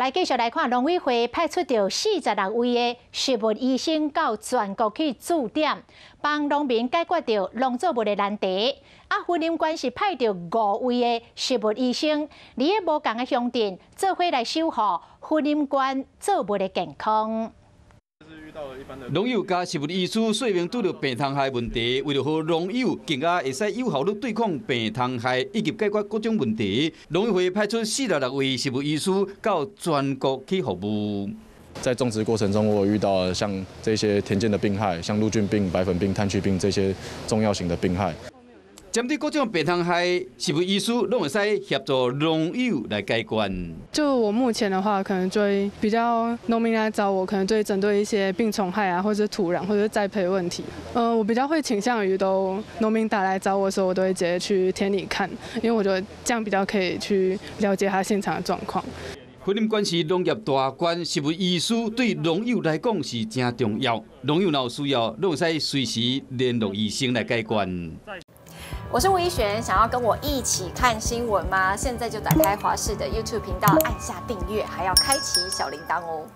來繼續來看，農委會派出著46位的食物醫生到全國去駐點，幫農民解決著農作物的難題。啊，雲林縣是派著五位的食物醫生，佇个無仝的鄉鎮做伙來守護雲林縣作物的健康。農友佮食物醫師說明拄著病蟲害問題，為著予農友更加會使有效率對抗病蟲害，以及解決各種問題，農委會派出46位食物醫師到全國去服務。在種植過程中，我有遇到了像這些田間的病害，像蘆菌病、白粉病、炭疽病這些重要型的病害。針對各種病蟲害，食物醫師攏會使協助農友來解決。就我目前的話，可能就會比較農民來找我，可能就會針對一些病蟲害啊，或者土壤或者栽培問題。我比較會傾向於都農民打來找我的時候，我都會直接去田裡看，因為我覺得這樣比較可以去了解他現場的狀況。雲林縣是農業大縣，食物醫師對農友來講是誠重要。農友若有需要，攏會使隨時聯絡醫生來解決。我是吳怡璇，想要跟我一起看新聞嗎？現在就打開華視的 YouTube 頻道，按下訂閱，還要開啟小鈴鐺哦。